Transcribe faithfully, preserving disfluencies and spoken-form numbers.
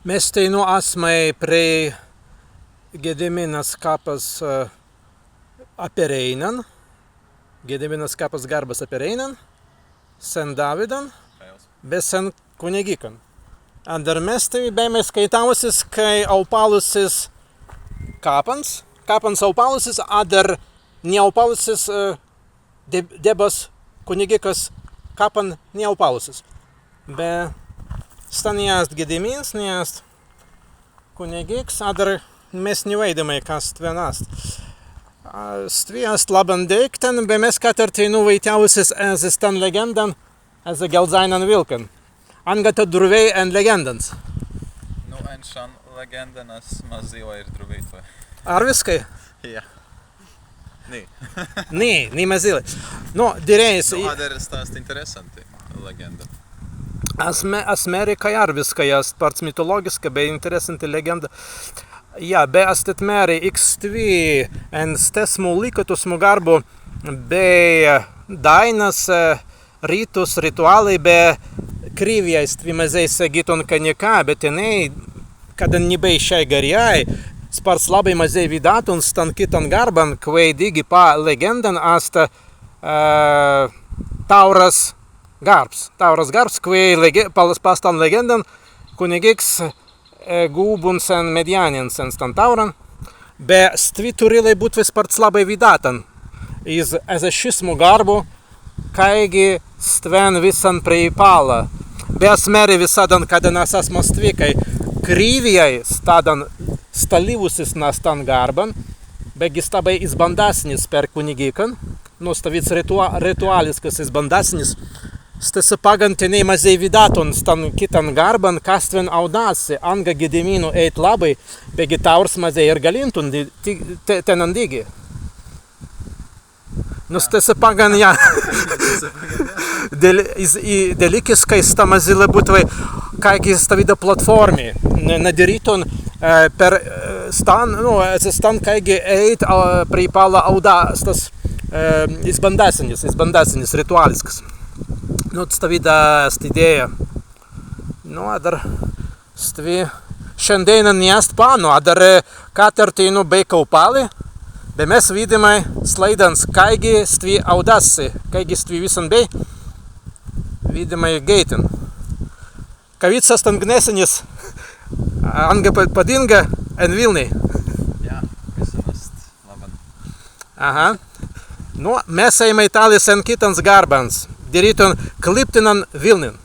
Mes teinū asmai prei Gediminas kapas, eh, a Pereinan. Gediminas kapas garbas a Pereinan. Sen Dāwidan. Be sen kunegikkan. Adder mes tēt bēimai skaitāwusis, kāi aupallusis kapans, kapans aupallusis, adder ni aupallusis, eh, de-, debas kunegikkas kapan ni aupallusis. Be stan ni ast Gedimins, ni ast kunegiks, adder mes ni waīdimai, kas stwen ast. A, stwi ast labban deīktan, be mes kāi teinū waitjāwusis ezze stan legēndan, ezze gelzāinan wilkan. Anga tēt druwēi en legēndans? Nu, en šan legēndan as mazīlai ir druwītwei. Arwiskai? Jā. Ni. Ni, ni mazīlai. Nu, dirēis. Nu, adder sta ast interessanti legēnda. As mē-, as mēri, kāi arwiskai ast spārts mitolōgiska be interessanti legēnda. Jā, be as tēt mēri, ik stwi en stesmu līkutasmu garbu bēi dāinas, eh, rittus, rituālai be krīwjai stwi mazēi segītun ka nika, be tenēi, kaddan ni bēi šai garrjai, spārts labbai mazēi widātun stan kittan garban, kwēi dīgi pa legēndan ast, eh, Tāuras garbs. Tāuras garbs, kwēi lege-, pa, pa stan legēndan kunegiks, eh, gūbuns en meddjan, en stan Tāuran, be stwi turīlai būtwei spārts labbai widātan iz ezze šismu garbu, kāigi stwen wissan preipalla. Be as mēri wisaddan, kaddan as asma stwi, kāi krīwjai staddan stalīwusis na stan garban, beggi sta bēi izbandāsenis per kunegikkan, nu, stawīds ritua-, rituālisks izbandāsenis. Stesse paggan tenēi mazēi widātun stan kittan garban, kas stwen audāsi, anga Gediminu ēit labbai, beggi Tāurs mazēi ir galīntun di-, ti-, te-, tennan dīgi. Nu, stesse paggan, jā. Del-, iz-, i-, delīkiskai sta mazīlai būtwei kāigi stawīda platformi, ne, nadirītun, eh, per, eh, stan, nu, ezze stan kāigi ēit, a, preipalla audā-, stas, eh, izbandāsenis, izbandāsenis rituālisks. Nu, stawīda ast idēja. Nu, adder stwi šandēinan ni ast pannu, adder, eh, kāi teinū bēi Kaupāli, be mes widāimai slaidans, kāigi stwi audāsi, kāigi stwi wissan bēi, widāimai geītin. Kawīds ast stan gnesenis, anga pa-, padīnga en Wilnin. Jā, wissan ast labban. Aha. Nu, mes ēimai tālis en kittans garbans, dirītun kliptinnan Wilnin.